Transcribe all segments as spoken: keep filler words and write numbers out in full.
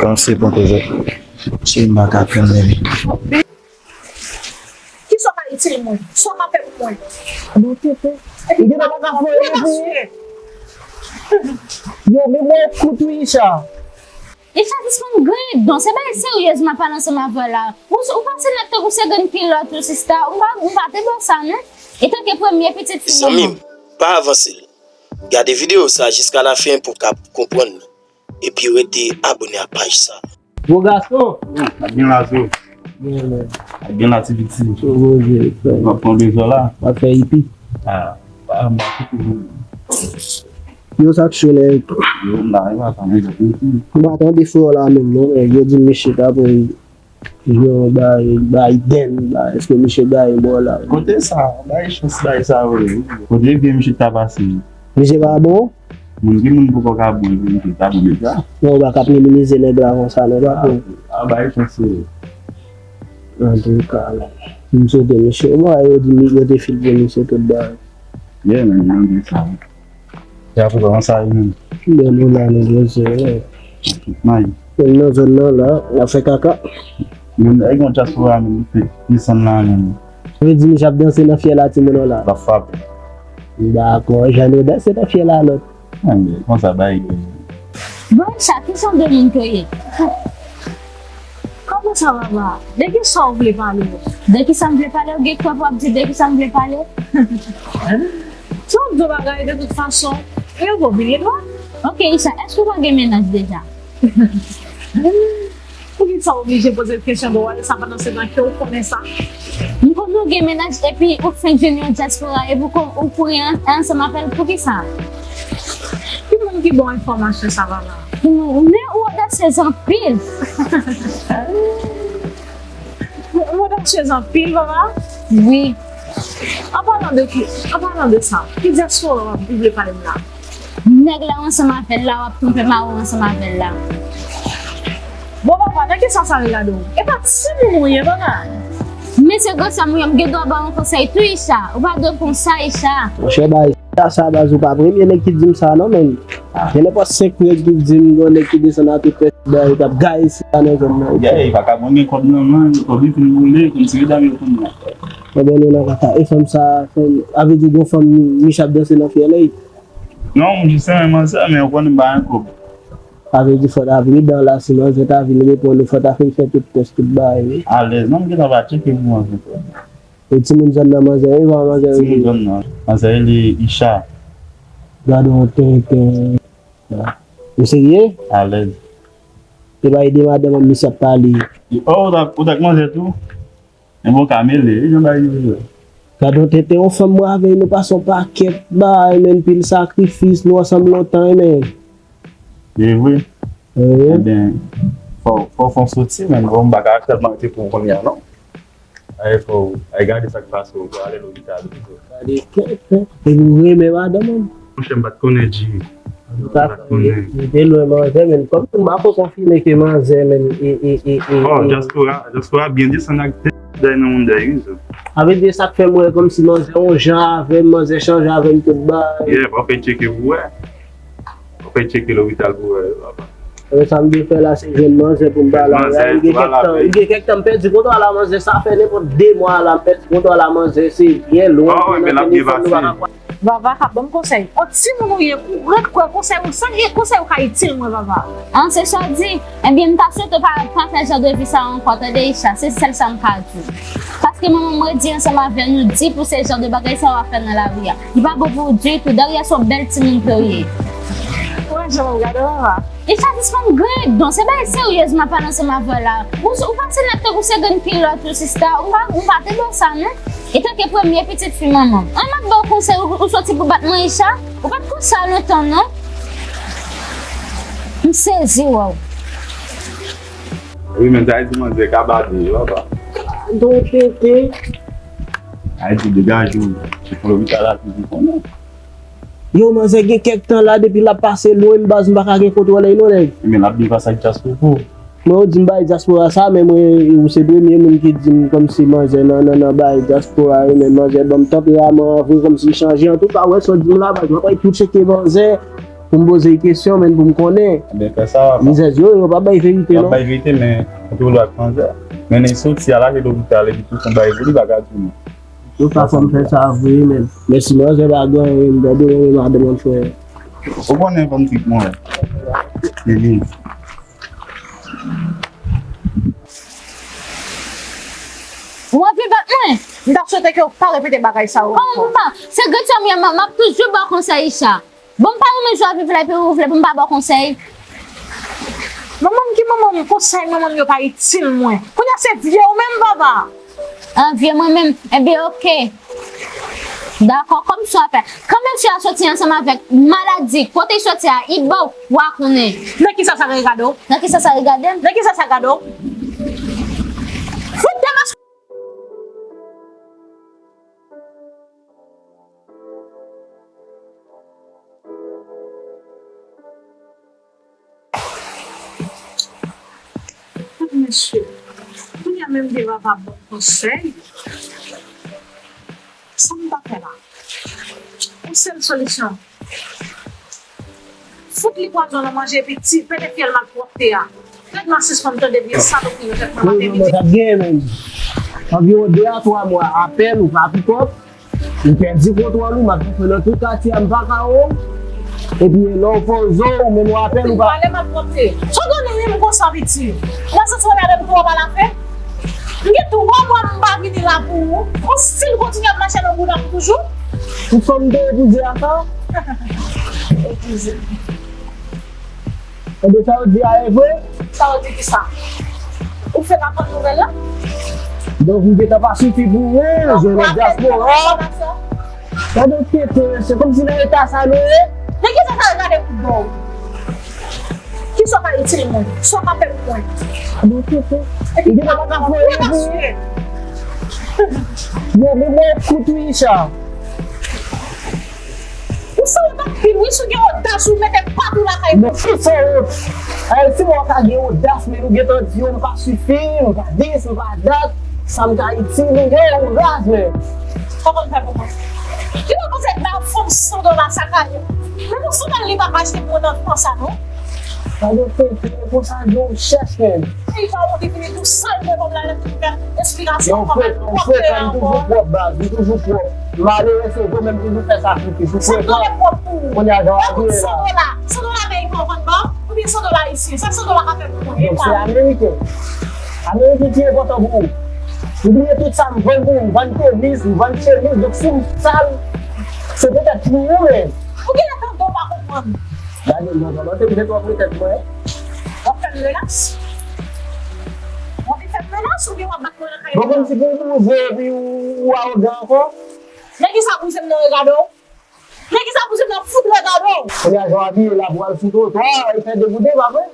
Kòm se pran koze. Se m pa ka plenn men li. Kisa w ka itil mwen? Sa w ka fè pou mwen? Bon, tete. Li gentan pa ka fè anyen pou ou. Yo, men mwen kout wi, Isha. Isha, sispann griyen don. Se bagay serye m ap pale ansanm avè w la. Ou, ou pase nèt tankou se grenn kilòt ou, sista. Ou pa, ou pa te bon sa, non. Etanke premye pitit fi mwen. Zanmi m, pa avanse l. Gade videyo sa jiska lafen pou w ka konprann li. Epi rete abone a paj sa. Gwo gason. Ap gen la zo. Ap gen la ti piti. Sou Bondye, frè. W ap pran bezwen la. W ap fè ipi. Ah, ah, m pa kite ou. Yo, sa k cho, nèg? Yo, m la, e pa sa, nèg. M pa tande frè w la menm, non, nèg. Yo di m misye ta pran yon bay, bay den, bay, èske misye gaye bò la? Kote sa? Bay chans, bay sa, wi. Kote vye misye ta pase? Misye pa bon? Moun ki moun poko ka bon, epi misye ta bon deja. Non, ou pa ka ap minimize nèg la konsa, non, pa pou. Ah, bay chans, wi. Antouka, men. M swete misye, bon, yo di mi-, yo te filtre misye tout bagay. Yeah, man, m di sa. E apre, kòman sa ye menm? Bèl ou la, nou bezwen, wi. May. Menm nan zòn nan la, n ap fè kaka. Menm, e gen dyaspora menm, ki desann la menm. Vle di misye ap danse nan fyèl a timoun an la. L ap frape. Dakò, jan yo danse nan fyèl a lòt. Anben, konsa bagay yo ye. Bon, Isha, ki jan de moun ke w ye? Kòman sa va, va? De ki sa w vle pale? De ki sa m vle pale? Ou gen kwè pou w ap di de ki sa m vle pale? Si w ap di yon bagay, de tout fason, yo vo bliye dwa. Ok, Isha, èske w pa gen mennaj deja? Poukisa w oblije poze l kesyon de wale sa pandan se nan ke w konnen sa? M konnen w gen mennaj epi ou fenk jwenn yon dyaspora epi ou ko-, ou kouri an-, ansanm avè l, poukisa? Ki moun ki ba w enfòmasyon sa, Vava? Men ou odasyez anpil. Ou odasyez anpil, Vava? Wi. An palan de ki, an palan de sa, ki dyaspora w ap, ou vle pale m la? Nèg la w ansanm avè l la, w ap twonpe mari w ansanm avè l la. Bon, papa, nan kisa sa rele ladan w? E pa timoun ou ye, papa. Men se gransanm ou ye, m gen dwa ba w yon konsèy tou, Isha. Ou pa dwe konsa, Isha. Monchè, bay sa, sa, baz, ou pa premye nèg ki di m sa, non, men. Gen nenpòt senk nèg ki di m, gon nèg ki desann a tout pès, bay, k ap gaye sila nan zòn nan. Yeah, e pa ka bon gen kòb nan men, kòb li fin boule, kòm si medam yo konn la. Enben, nou nan kaka. E fanm sa, fanm, a vle di gon fanm, misye ap danse nan fyèl, ey. Non, m jis renmen manzè, men ou konnen m pa gen kòb. Sa vle di fò ta pridan la, si manzè ta vin reponn ou, fò ta fin fè tout tès, tout bagay, wi. Alèz, non, m gentan pa tcheke pou manzè, frè. E timoun zòn nan manzè, wi, pa manzè, wi. Timoun zòn nan. Manzè rele Isha. Gade yon tenten. Ou serye? Alèz. E pa ede madanm an misye ap pale. Oh, ou t ak, ou t ak manzè tou? Men bon, ka mele, e jan bagay yo ye. Gade yon tenten, yon fanm mwen avè l, nou pase yon pakèt bagay, men pil sakrifis, nou ansanm lontan, wi, men. E vre? Wi. Ebyen, fò, fò, fò w soti, men bon, m pa ka tèlman rete pou kounye a, non. Ay, fò w, ay, gade sa k pase w, fò w ale lopital pito. Gade, tenten. Epi ou renmen madanm ou? Monchè, m pa t konnen, Jimmy. M pa t konnen. Li te lwen manzè, men kòm m pa ko konfime ke manzè, men, e, e, e, e, oh, e. Dyaspora, dyaspora byen desann ak dèy nan moun dèy, wi, so. Sa vle di sa k fè m wè kòmsi manzè yon jan avè m, manzè chanje avè m tout bagay. Yeah, fò w fè tcheke pou wè. Fò w fè tcheke lopital pou wè, papa. E sa m dwe fè la, se jwenn manzè pou m pale avè l. Li gen kèk tan, li gen kèk tan m pèdi kontwòl a manzè, sa fè nenpòt de mwa la, m pèdi kontwòl a manzè, se byen lwen. Oh, men l ap byen pase. Vava k ap ban m konsèy. On timoun ou ye, ou ret kwè konsèy ou, sa ki konsèy ou ka itil mwen, Vava? An, se sa w di? Ebyen, m ta swete w pa, pa fè jan de vi sa ankò, tande, Isha? Se sèl sa m ka di w. Paske manman m redi ansanm avè nou, di pou se jan de bagay sa w ap fè nan lari a. Li pa bon pou ou ditou. Darius se yon bèl timoun ke w ye. Wè jan w ap gade w la. Isha, sispann griyen don. Se bagay serye m ap pale ansanm avè w la. Ou, ou pase nèt tankou se grenn kilòt ou, sista. Ou pa, ou pa te dwe sa, non. Etanke premye pitit fi manman m. An, m ap ba w konsèy, ou, ou soti pou bat mwen, Isha? Ou pa t konsa lontan, non. M sezi wè w. Wi, men sa vle di manzè ka bade, papa. Don tete. Sa vle di degaje w. Se pou lopital la toujou konnen. Yo, manzè gen kèk tan la, depi l ap pase lwen m, baz, m pa ka gen kontwòl li non, nèg. Men l ap byen pase ak dyaspora. Mwen, yo di m bay dyaspora sa, men mwen, ou se premye moun ki di m kòmsi manzè nan, nan, nan bay dyaspora, wi, men manzè ban m tanperaman an vre, kòmsi li chanje. Antouka, wè sa w di m la, baz, m ap al tou tcheke manzè. pou m poze l kesyon, menm pou m konnen. Ebyen, fè sa, papa. Mizè yo, yo pa bay verite, non? Yo pa bay verite, men, kote w lwa k manzè. Men, nèg soti a, l ale lopital, epi tou fè yon bagay pou li, pa ka di non. Yo pa fè m fè sa vre, menm. Men si manzè pa gen anyen, m dwe renmen madanm mwen, frè. Ou konnen kòm trik mwen. Mhm. Ou anvi bat mwen? M ta swete ke w pa repete bagay sa yo ankò. Kòman m pa? Se grandsè m ye, m ap toujou ba w konsèy, Isha. Bon, m pa renmen jan w ap viv la epi ou vle pou m pa ba w konsèy. Manman m ki manman m, konsèy manman m yo pa itil mwen. Kounye a se vye ou menm, papa. An vye mwen menm? Ebyen, oke. Dakò, kòm sa w ap fè. Kan mesye a soti ansanm avèk maladi, kote l soti a, li ba w, w a konnen. Nan kisa sa regade w? Nan kisa sa regade m? Nan kisa sa gade w? Fout de mas- Mesye, kounye a menm gen papa bon konsèy. Sa m ta fè la? Yon sèl solisyon. Fout li pwazon nan manje epi ti pede fyèl malpwòpte a. Rèd m a sispann tande vye salopri yo tèt mwen pa pèmete. Ap genyen menm. Anviwon de a twa mwa apèn ou pa pikòp. Ou pèdi kontwòl ou, m ap fè nan tout katye a, m pa ka wè w. Epi lè w poze w, menm w apèn ou pa. Pale malpwòpte. Sa w konnen wi m konsa piti. Nan sans mwen gade m twò pa la fè. M gen twa mwa m pa vini la pou ou. Ou stil kontinye ap mache nan bouda m toujou. Ou fè m te epouze a sa? Epouze. Ebyen, sa yo di a e vre? Sa yo di ki sa? Ou fèk aprann nouvèl la? Donk, ou gentan pa sifi pou ou, jwenn nan dyaspora. Gade tete, se kòmsi nan eta sa nou ye. Men kisa sa yo gade pou bò w? Kisa w ka itil mwen? Sa w ka fè pou mwen? Gade tete. Epi ou gentan pa ka fè anyen pou ou. Bon, bon, bon, kout wi, Isha. Ou sanwont anpil wi, si w gen odas ou mete pat ou lakay mwen. Bon, ou sanwont. Ayè, si mwen ka gen odas, men nou gentan di yo m pa sifi, m pa dis, m pa dat, sa m ka itil, men gen yon raz, men. Sa w konn fè pou mwen? Li pa panse ba fanm san dola sa ka ye. Menm yon sandal li pa ka achte pou mwen nan tan sa, non. Gade tete, konsa gen yon chèch, men. Peyi pa wonte vini tou sal devan m la, lè m vin fè esplikasyon. Non, frè, non, frè, m toujou pwòp, baz, m toujou pwòp. Malere se vre, men m toujou fè sakrifis. Ou frekan. Kounye a jan w abiye la. San dola, san dola ameriken w konn ban m, oubyen san dola ayisyen? Sa san dola ka fè pou mwen? Donk, se ameriken. Ameriken ki enpòtan pou ou. Ou bliye tout sa m vann pou ou, m vann temiz, m vann chemiz, donk si m sal, se petèt pou ou menm. Ou genlè tande w pa konprann. Gade, non, non, non, se petèt w ap retèt mwen. W ap fè m menas? W ap fè m menas oubyen w ap bat mwen lakay mwen? Bon, kòmsi pou ou bouze epi ou, ou awogan ankò? Men kisa bouze m nan regade w? Men kisa bouze m nan fout regade w? Kounye a jan w abiye la pou al sou twotwa, e fè debout, pa vre?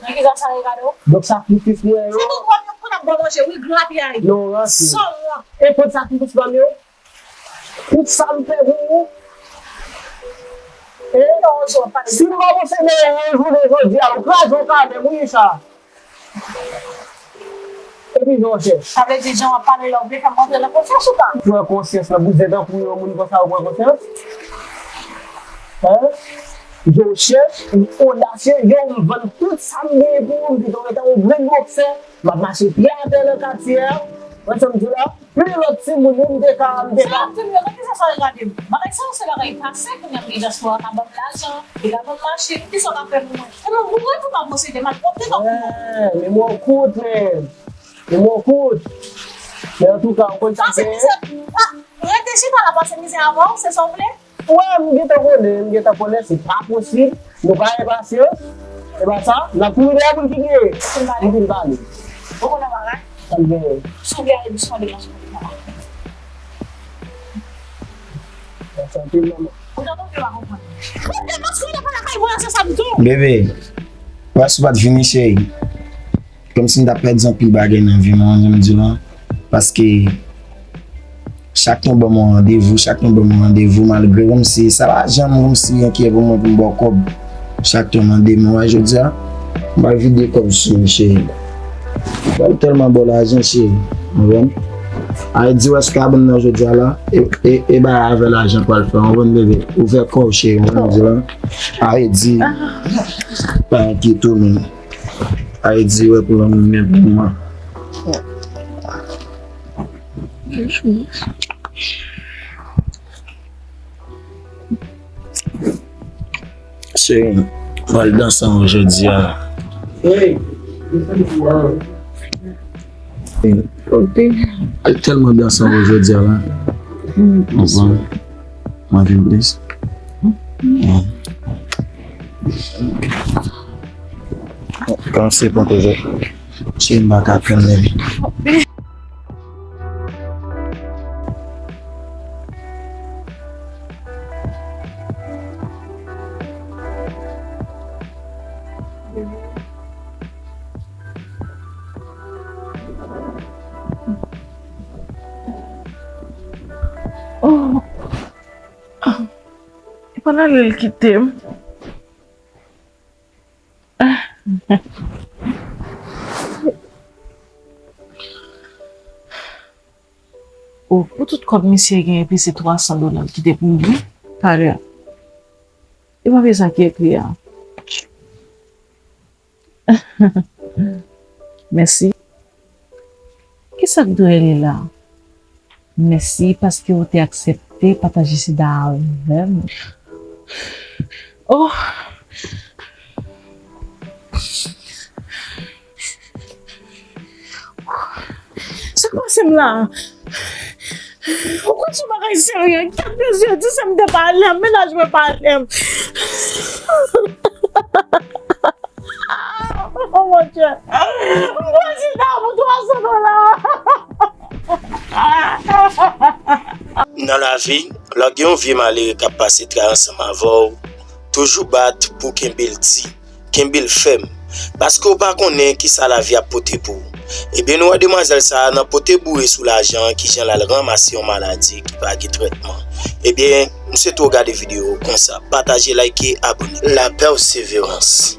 Men kisa sa regade w? Donk sakrifis mwen yo. Se pou kòb yo konn ap ba w manje, wi, grapyay. Non, ranse. Sanwont. E pot sakrifis pa m yo? Tout sa m fè pou ou. E si m pa panse men yon jounen jodi a, ou kraze yon kanè m, wi, sa. Epi jan w chèch. Sa vle di jan w ap pale la, ou vle fè m rantre nan konsyans ou pa? Pran konsyans nan bouzen tankou yon moun konsa, ou pran konsyans? Hein? Jan w chèch, ou odasye, jan w vann tout sa m genyen pou ou, m pito rete yon grenn bòksè, m ap mache pye atè nan katye a. Wè sa m di w la? Plen lòt timoun, wi, m te ka, m te ka. Sa ap di m yo, nan kisa sa regade m? Bagay sa yo se bagay pase, kounye a m gen dyaspora ka ban m lajan, li ka ban m machin, kisa w ka fè pou mwen? E mwen, mwen tou pa posede, m ap pòte tankou yon. Wè, men mwen kout, men. Men mwen kout. Men antouka, ou konn sa k fè. Sa se mizè, pa, rete chita la, pase mizè avan, se sa w vle? Wè, m gentan konnen, m gentan konnen, se pa posib. Nou pa gen pasyans. E pa sa, n ap kouri dèyè moun ki genyen. Ou fin pale? M fin pale. Ou konnen bagay? Sa l genyen? Si w vle ale dousman, degaje w. Mèsi anpil, manman. Ou tande w pa konprann. Ou te paske w te pa lakay mwen, se sa m di w. Bebe, pase w pa t vini, cheri. Kòmsi m t ap pèdi anpil bagay nan vi m, jan m di w lan. Paske chak tan w ban m yon randevou, chak tan w ban m yon randevou, malgre kòmsi sa pa janm kòmsi enkyè pou mwen pou m ba w kòb. Chak tan w mande m, wè jodi a, m pral vide kòb sou ou, cheri. M pral tèlman ba w lajan, cheri. Ou konprann? Ayiti wè s kabann nan jodi a la, e, e, e bagay avè lajan pral fè, w konprann, bebe? Ouvè kò w, cheri, w konprann di la. Ayiti, pa enkyete w, men. Ayiti wè pou lanmou men pou mwen. Cheri, m pral danse anwo jodi a. Ok. Al tèlman danse anwo jodi a la. Konprann? Mwen vin plis. Panse pran koze. Cheri, m pa ka pran men. Oh. E pa l ale l kite m. Oh, pou tout kòb misye genyen, epi se twa san dola l kite pou mwen, talè. E pa vre sa ki ekri a. Mèsi. Kisa k dwe li la? Mèsi paske w te aksepte pataje sida a avè m. Oh! Sa k pase m la? Ou kwè se yon bagay serye? Kat mezi di se m te pale, mennaj mwen pale m. Oh mon Dieu! M pran sida pou twa san dola! Nan lavi, lè w gen yon vye malere k ap pase tray ansanm avè w, toujou bat pou kenbe l di, kenbe l fèm. Paske w pa konnen kisa lavi ap pote pou ou. Ebyen, nou wè demwazèl sa a nan pote boure sou lajan, kijan l al ranmase yon maladi ki pa gen trètman. Ebyen, m swete w gade videyo konsa. Pataje, like, abòne. La pèseverans.